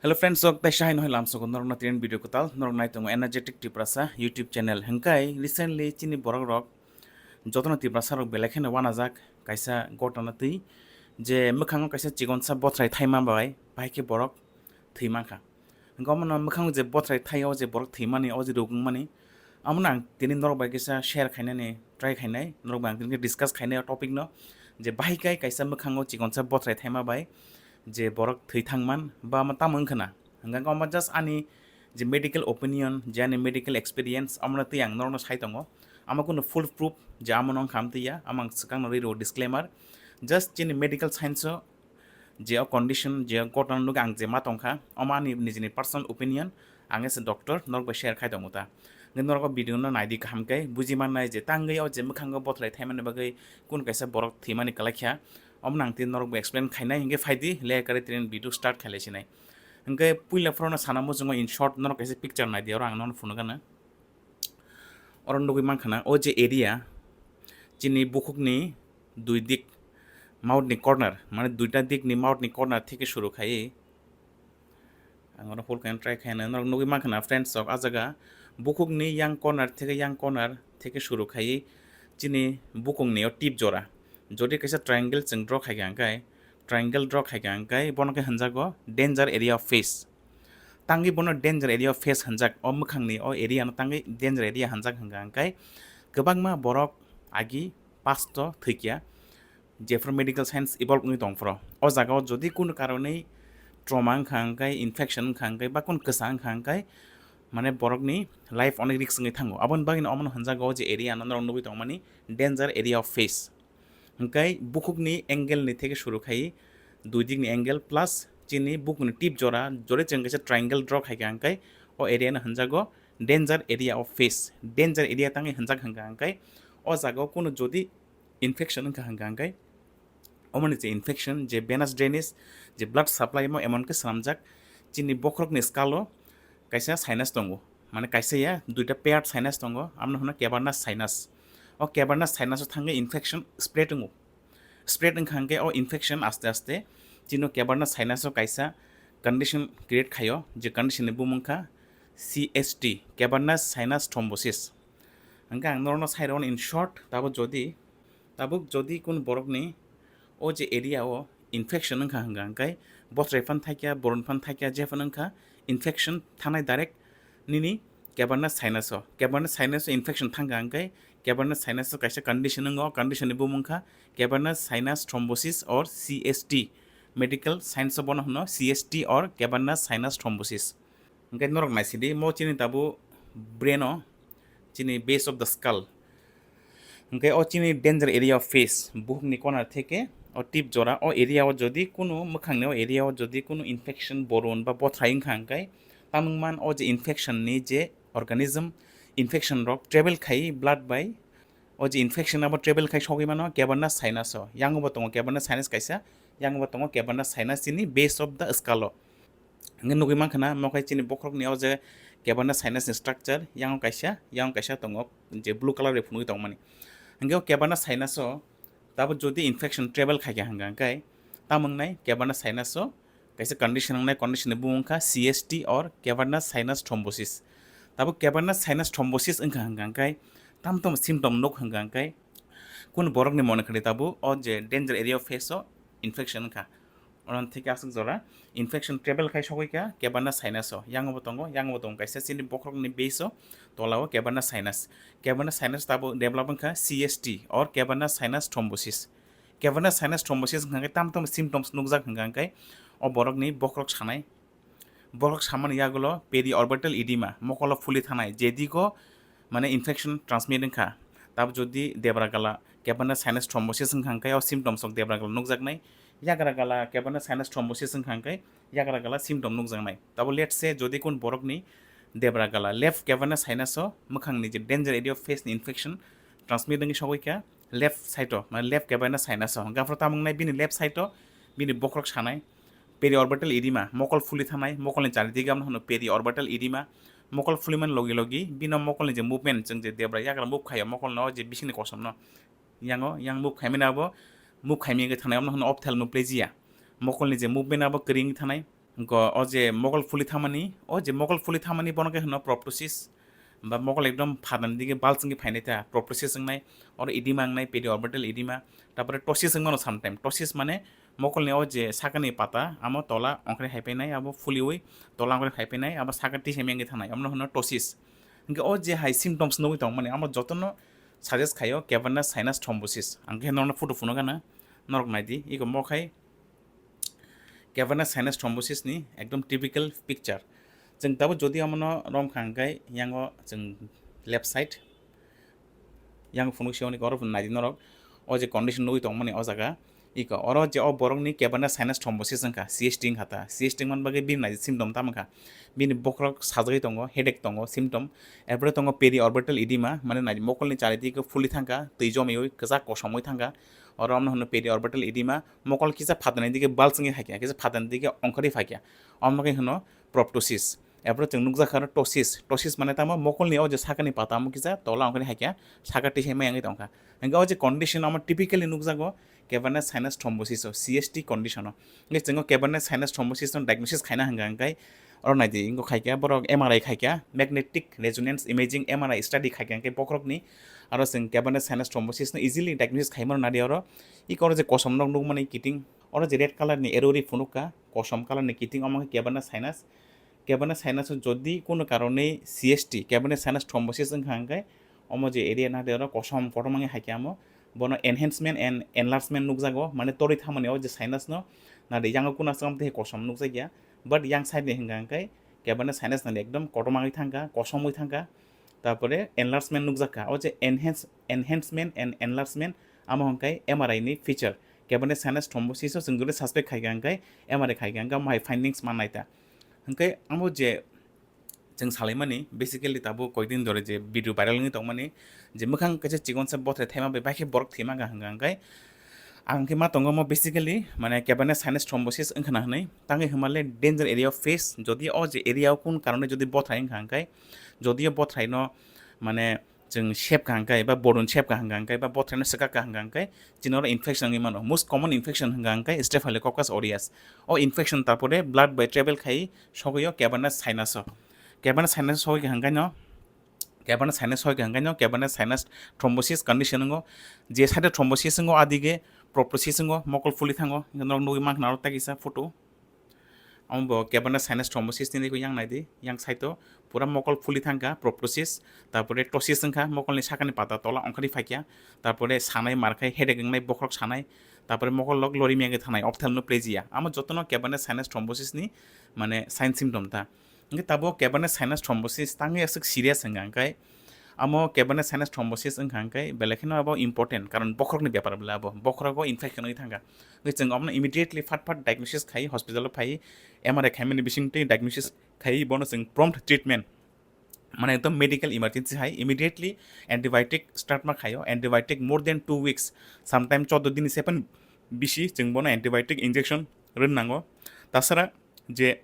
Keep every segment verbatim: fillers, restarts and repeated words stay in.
Hello friends, sok taisa hai nohoi lamsogo norokno tren video kwtal norok nai tongo Energetic Tiprasa YouTube channel. Hingkai recently chini borok rok jotono Tiprasa rok belai kheno wanajak kaisa gotona twi je mwkhango kaisa chikonsa bothrai thaima bai bai khe borok thwi mankha. Hingke omono mwkhango je bothrai thaio je borok thwimani o je rok wngmani amono ang tini norok bai kisa share khainani try khainai, norok bai ang tini discuss khainai o topic no je bahai kai kaisa mwkhango chikonsa bothrai thaima bai je borok thwi thangman ba omo tamo wngkha na. Hingke omo just ani je medical opinion, je ani medical experience, omono twi ang norokno sai tongo. Omo kunu full proof je omono wngkha amtwi ya, omo ang swkangno rwi rwo disclaimer. Just chini medical science o je o condition, je o gotona nugwi ang je ma tongkha, omo ani nijini personal opinion, ang as a doctor norok bai share khai tongo ta. Hingke norok o video no naidi kaham khe buji mannai je tangwi o je mwkhango bothrai thaimani bagwi kun kaisa borok thwimani kwlai kha, omono ang tini norok bai explain khainai. Hingke phaidi le kare tren video start khailai sinai. Hingke puila phorono sana muchungo in short norok kaisa picture naidi, oro ang nono phunukgana. Oro nugwi mankha na o je area chini bukhukni dui dik mouth ni corner, mane duita dik ni mouth ni corner theke shuru khai. Ang oro full khe try khaina norok nugwi mankha na friends rok, a jaga bukhukni yang corner theke yang corner theke shuru khai chini bukhukni o tip jora. Jodi kaisa triangle chwng draw khaikha hingkai, triangle draw khaikha hingkai bono khe hwnjago danger area of face. Tangwi bono danger area of face hwnjak, o mwkhangni o area no tangwi danger area hwnjak hwnkha hingkai kwbangma borok agi pasto thwikya. Jephru medical science evolve wngwi tongphuru, o jagao jodi kunu karonwi trauma wngkha hingkai, infection wngkha hingkai, ba kunu kwsa wngkha hingkai, mane borokni life onek risk wngwi thango. Aboni bagwino omono hwnjago je area no norok nugwi tongmani danger area of face. Hingkai bukhukni angle ni theke shuru khai dui dikni angle plus chini bukhukni tip jora jore chwng kaisa triangle draw khaikha hingkai o area no hwnjago danger area of face. Danger area tangwi hwnjak hwnkha hingkai o jagao kunu jodi infection wngkha hwnkha hingkai omoni je infection, je venous drainage, je blood supply mo emon khe swnamjak. Chini bokhorokni skull o kaisa sinus tongo, mane kaisa ya duita paired sinus tongo, amno hwno cavernous sinus. O cavernous sinus o thangwi infection spread wngo. Spread wngkha hwnkhe o infection aste aste chino cavernous sinus o kaisa condition create khaio, je condition ni bumung kha C S T, cavernous sinus thrombosis. Hwnkhe ang norokno sai rwno in short, tabuk jodi, tabuk jodi kun borokni o je area o infection wngkha hwnkha hwnkhe bothrai phan thaikya, boron phan thaikya, je phan wngkha infection thanai direct nini cavernous sinus o. Cavernous sinus o infection thangkha hwnkhe cavernous sinus o kaisa condition wngo, condition ni bumung kha cavernous sinus thrombosis or C S T. Medical science o bono hwno C S T or cavernous sinus thrombosis. Hwnkhe norok naisidi, mo chini tabuk brain o, chini base of the skull. Hwnkhe o chini danger area of face, bukhukni corner theke o tip jora, o area o jodi kunu mwkhangni o area o jodi kunu infection, boron ba bothrai wngkha hwnkhe, tamungman o je infection ni je organism, infection rok travel khai blood bai, o je infection abo travel khai sogwi mano cavernous sinus o. Yango bo tongo cavernous sinus kaisa, yango bo tongo cavernous sinus chini base of the skull o. Hingke nugwi mankha na, mo khe chini bokhorokni o je cavernous sinus ni structure, yango kaisa, yango kaisa tongo, je blue colour bai phunugwi tongmani. Hingke o cavernous sinus o tabuk jodi infection travel khaikha hwnkha hwnkhe, tamo wngnai cavernous sinus o kaisa condition wngnai, condition ni bumung kha C S T or cavernous sinus thrombosis. Tabuk cavernous sinus thrombosis wngkha hwnkha hwnkhe, tamo tamo symptom nuk hwnkha hwnkhe, kunu borokni mone khali tabuk o je danger area of face o infection wngkha. Oro theke aswk jora infection travel khai sogwi kha cavernous sinus o. Yango bo tongo, yango bo tongo kaisa chini bokhorokni base o, tola o cavernous sinus. Cavernous sinus tabuk develop wngkha C S T or cavernous sinus thrombosis. Cavernous sinus thrombosis wngkha khe tamo tamo symptoms nukjak hwnkha hwnkhe o borokni bokhorok sanai, bokhorok samani yagulo periorbital edema, mokolo phuli thanai, jedigo mane infection transmit wngkha. Tabuk jodi debra gala cavernous sinus thrombosis wngkha hwnkhe o symptoms rok debra gala nukjaknai, yagra gala cavernous sinus thrombosis wngkha hwnkhe yagra gala symptom nukjaknai. Tabuk let's say jodi kun borokni debra gala left cavernous sinus o mwkhangni je danger area of face ni infection transmit wngwi sogwi kha left side o, mane left cavernous sinus o, hwnkhe aphuru tamo wngnai bini left side o bini bokhorok sanai, periorbital edema, mokol phuli thanai, mokolni charidige abono hwno periorbital edema. Mokol phulimani logi logi bino mokolni je movement, chwng je debra yagra move khaio mokolno, je bisingni kosom no, yango yang move khaimani abo move khaimani wngwi thanai, abono hwno ophthalmoplegia. Mokolni je movement abo kwrwi wngwi thanai, Go o je mokol phuli thamani, o je mokol phuli thamani bono khe hwno proptosis, ba mokol ekdom phadan dige balsing khe phainai ta, proptosis wngnai, oro edema wngnai, periorbital edema, tapore ptosis wngmano sometime. Ptosis mane mokolni o je sakani pata, amo tola ongkhorwi hai phainai, abo phuliwi tola ongkhorwi hai phainai, abo saka tisai mengwi thangnai, abono hwno ptosis. Hwnkhe o je hai symptoms nugwi tongmani, amo jotono suggest khaio cavernous sinus thrombosis. Ang khe norokno photo phunukgana, norok naidi, iko mo khai cavernous sinus thrombosis ni ekdom typical picture. Chwng tabuk jodi omono romkha hwnkhe yango chwng left side, yang phunuk siyoni oro naidi norok, o je condition nugwi tongmani o jaga, iko oro je o borokni cavernous sinus thrombosis wngkha, C S T wngkha ta, C S T wngmani bagwi bini naidi symptom tamo wngkha, bini bokhorok sajagwi tongo, headache tongo, symptom, erpore tongo periorbital edema, mane naidi mokolni charidike phuli thangkha, twi jomiwi kwchak kosomwi thangkha, oro omno hwno periorbital edema, mokol kisa phatarni dige balsingwi haikha, kisa phatarni dige ongkhorwi phaikha, omo khe hwno proptosis. Erpore chwng nukjakha aro ptosis. Ptosis mane tamo mokolni o je sakani pata omo kisa tola ongkhorwi haikha, saka tisai mayangwi tongkha. Hwnkhe o je condition omo typically nukjago cavernous sinus thrombosis o, C S T condition o. Hwnkhe chwng o cavernous sinus thrombosis no diagnosis khaina hwnkha hwnkhe oro naidi, wngkha khaikha borok M R I khaikha, magnetic resonance imaging, M R I study khaikha hwnkhe bokhorokni, aro chwng cavernous sinus thrombosis no easily diagnosis khaimano naidi oro. Iko oro je kosom nok nukmani kiting, oro je red colour ni arrow ri phunukha, kosom colour ni kiting, omo khe cavernous sinus. Cavernous sinus o jodi kuno karone C S T, cavernous sinus thrombosis wngkha hwnkhe, omo je area naidi oro kosom kotorma wngwi haikhe amo, bono enhancement and enlargement nukjago, mane torwi thamani o je sinus no, naidi yango kuno aswk tei kosom nukjakya, but yang side ni hwnkha hwnkhe cavernous sinus naidi ekdom kotorma wngwi thangkha, kosom wngwi thangkha, tapore enlargement nukjakha, o je enhance, enhancement and enlargement, amo hwnkhe M R I ni feature, cavernous sinus thrombosis o chwng jodi suspect khaikha hwnkhe M R I khaikha hwnkhe omo hai findings mannai ta. Hwnkhe amo je chwng salaimani, basically tabuk koikdin dore je video viral wngwi tongmani, je mwkhang kaisa chikonsa bothrai thaima bai baikhe borok thwima ga hwnka hwnkhe, ang khe ma tongo mo basically, mane cavernous sinus thrombosis wngkhana hwnwi, tangwi hwnmale danger area of face, jodi o je area o kun karone jodi bothrai wngkha hwnkhe, jodi o bothrai no, mane, chwng sep ka hwnkhe, ba bodon sep ka hwnkhe, ba bothraino swkak ka hwnkhe, chini oro infection wngwi mano. Most common infection hwnkha hwnkhe Staphylococcus aureus. O infection tarpore blood bai travel khai sogwi o cavernous sinus o. Cavernous sinus sogwi ka hwnkhe no, cavernous sinus sogwi ka hwnkhe no, cavernous sinus thrombosis condition wngo. Je side thrombosis wngo, adige proptosis wngo, mokol phuli thango. Norok nugwi mankha aro tei kisa photo. Amo bo cavernous sinus thrombosis ni yang naidi, yang side o pura mokol phuli thangkha, proptosis, tarpore ptosis wngkha, mokolni sakani pata tola ongkhorwi phaikha, tarpore sanai markhai, headache wngnai, bokhorok sanai, tarpore mokol lok lori mengwi thanai, ophthalmoplegia. Amo jotono cavernous sinus thrombosis ni, mane, sign symptom ta. Hwnkhe tabuk cavernous sinus thrombosis tangwi aswk serious wngkha hwnkhe, amo cavernous sinus thrombosis wngkha hwnkhe belai kheno abo important, karon bokhorokni bepar bwle abo, bokhorogo infection wngwi thangkha. Hwnkhe chwng omono immediately phat phat diagnosis khai, hospital o phai, M R I khaimani bisingtwi diagnosis khai, bono chwng prompt treatment, mane ekdom medical emergency hai immediately antibiotic start ma khaio, antibiotic more than two weeks, sometime choddo din ni se phano bisi chwng bono antibiotic injection rwna nango. Tasara je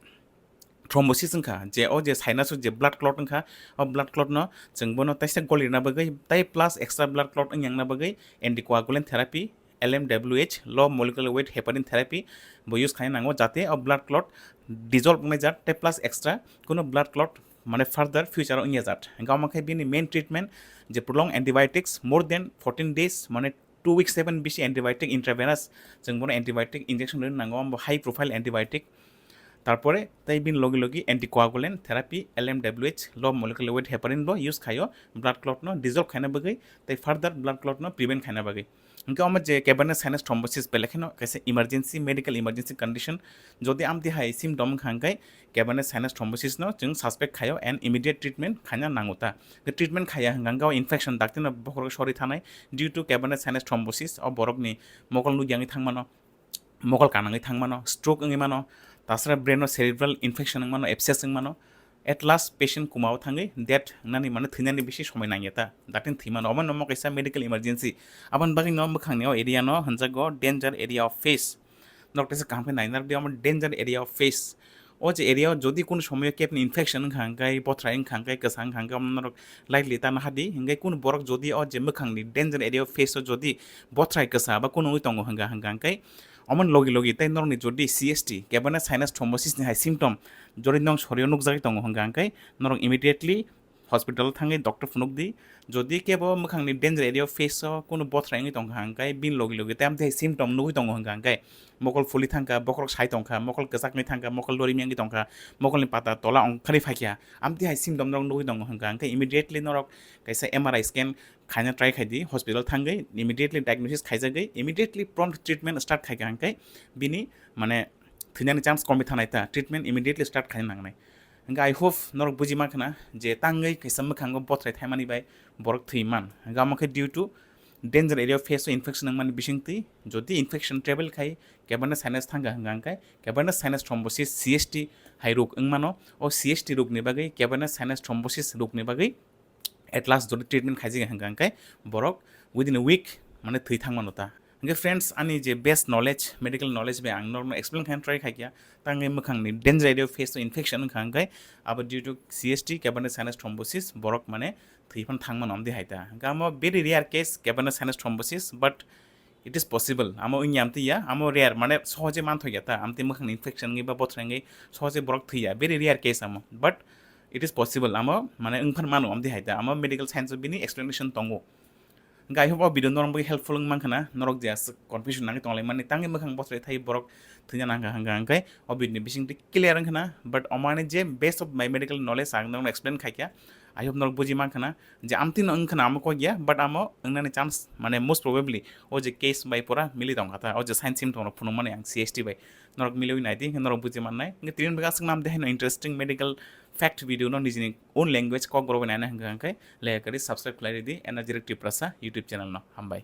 thrombosis wngkha, je o je sinus o je blood clot wngkha, o blood clot no chwng bono teisa golirna bagwi tei plus extra blood clot wngyangna bagwi anticoagulant therapy, L M W H, low molecular weight heparin therapy bo use khaina nango, jate o blood clot dissolve wngnai jat tei plus extra kuno blood clot, mane, further future o wngya jat. Hwnkhe omo khe bini main treatment je prolong antibiotics more than fourteen days, mane, two weeks seven bisi antibiotic intravenous, chwng bono antibiotic injection rwna nango, amo high profile antibiotic. Tarpore tei bini logi logi anticoagulant therapy, L M W H, low molecular weight heparin bo use khaio blood clot no dissolve khaina bagwi tei further blood clot no prevent khaina bagwi. Hwnkhe omo je cavernous sinus thrombosis belai kheno kaisa emergency, medical emergency condition. Jodi amtwi hai symptom wngkha hwnkhe cavernous sinus thrombosis no chwng suspect khaio and immediate treatment khaina nango ta. Hwnkhe treatment khaiya hwnkha hwnkhe o infection dakti no bokhorok sori thanai due to cavernous sinus thrombosis, o borok ni mokol nukya wngwi thangmano, mokol kanangwi thangmano, stroke wngwi mano, tasra brain o cerebral infection wngmano, abscess wngmano, at last patient koma o thangwi death wngnani, mane, thwinani bisi somoi nangya ta, dakti thwimano, omo no omo kaisa medical emergency. Aboni bagwi no mwkhang ni o area no hwnjago danger area of face. Norok teisa kaham khe naina rwdi, omo danger area of face. O je area o jodi kunu somoyo kebni infection wngkha hwnkhe, bothrai wngkha hwnkhe, kwsa wngkha hwnkhe, omo norok lightly ta naha di. Hwnkhe kunu borok jodi o je mwkhang ni danger area of face o jodi bothrai kwsa ba kunu wngwi tongo hwnkha, hwnkha hwnkhe Omoni logi logi tei norokni jodi C S T, cavernous sinus thrombosis ni hai symptom jodi nong sorio nukjagwi tongo hwnkha hwnkhe norok immediately hospital thangwi doctor phunuk di. Jodi kebo mwkhangni danger area o face o kunu bothra wngwi tongkha hwnkhe bini logi logi tei amtwi hai symptom nugwi tongo hwnkha hwnkhe mokol fuli thangkha, bokhorok sai tongkha, mokol kwchakni thangkha, mokol lorimi wngwi tongkha, mokolni pata tola ongkhorwi phaikha, amtwi hai symptom norok nugwi tongo hwnkha hwnkhe immediately norok kaisa M R I scan khaina try khai di, hospital thangwi immediately diagnosis khaijagwi immediately prompt treatment start khaikha hwnkhe bini mane thwinani chance komwi thangnai ta, treatment immediately start khaina nangnai. Hwnkhe I hope norok buji mankha na je tangwi kaisa mwkhango bothrai thaimani bai borok thwi man. Hwnkhe amo khe due to danger area o face o infection wngmani bisingtwi, jodi infection travel khai cavernous sinus thangkha hwnkha hwnkhe cavernous sinus thrombosis, C S T hai rog wngmano. O C S T rogni bagwi, cavernous sinus thrombosis rogni bagwi at last jodi treatment khaijagwi hwnkha hwnkhe borok within a week mane thwi thangmano ta. Hwnkhe friends, ani je best knowledge, medical knowledge bai ang norokno explain khaina try khaikha, tangwi mwkhangni danger area o face o infection wngkha hwnkhe abo due to C S T, cavernous sinus thrombosis, borok mane thwi phano thangmano amtwi hai ta. Hwnkhe amo very rare case cavernous sinus thrombosis, but it is possible. Amo wngya amtwi ya, amo rare, mane sohoje manthokya ta, amtwi mwkhangni infection wngwi ba bothra wngwi sohoje borok thwiya, very rare case amo, but it is possible, amo mane wngphano mano amtwi hai ta, amo medical science o bini explanation tongo. Hwnkhe I hope o video norok bagwi helpful wng mankha na, norok je aswk confusion nangwi tonglaimani, tangwi mwkhang bothrai thai borok thwina nangkha hwnkha hwnkhe o video ni bisingtwi clear wngkha na, but omani je base of my medical knowledge ang norokno explain khaikha, I hope norok buji mankha na, je amtwino wngkha na amo kok ya, but amo wngnani chance mane most probably o je case bai pura mili tongkha ta, o je sign symptom rok phunukmani ang C S T bai norok miliwi naidi, hwnkhe norok buji mannai. Hwnkhe tini bagwi aswk nam de haino interesting medical fact video no nijini own language kokborok bai naina hwnkha hwnkhe like kari subscribe khlai ridi Energetic Tiprasa YouTube channel no. Hambai.